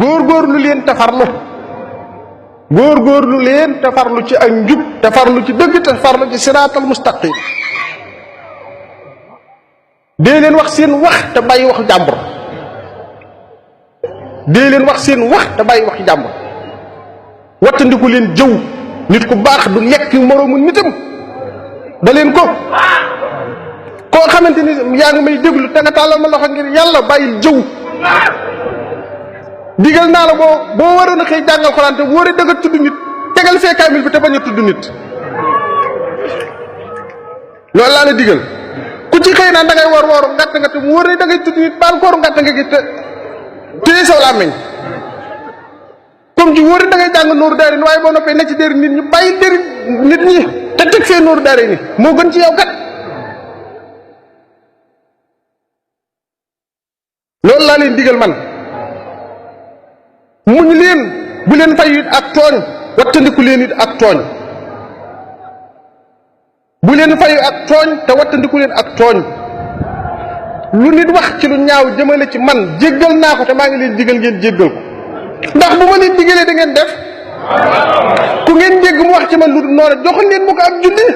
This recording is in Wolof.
góorgóorlu leen te farlu góorgóorlu leen te farlu ci ak njub te farlu ci dëgg te farlu ci siraatal mustaqim dee leen wax seen wax te bàyyi wax jàmbur dee leen wax seen wax te bàyyi wax jàmbur wattandiku leen jëw nit ku baax du lekk moroomu nitam da leen ko koo xamante ni yaa ngi may déglu te nga tàllal ma loxo ngir yàlla bàyyil jëw digal naa la boo waroon a xëy jàngal Alxuraan te wóore da nga tudd nit tegal fee kaamil bi te bañ a tudd nit loolu laa la digal ku ci xëy naan da ngay wooru ngàtt nga te mu wóor ne da ngay tudd nit baal kooru ngàtt nga gi te téye saw làmmiñ comme ci wóor ne da ngay jàng nooru daari ni waaye boo noppee ne ci déri nit ñi bàyyi déri nit ñi te teg fee nooru daari ni moo gën ci yow kat loolu laa leen digal man muñ leen bu leen fayu it ak tooñ wattandiku leen it ak tooñ bu leen fayu ak tooñ te wattandiku leen ak tooñ lu nit wax ci lu ñaaw jëmale ci man jéggal naa ko te maa ngi leen digal ngeen jéggal ko ndax bu ma leen digalee da ngeen def ku ngeen jégg mu wax ci man lu dul noonu joxoon leen mu ko ab julli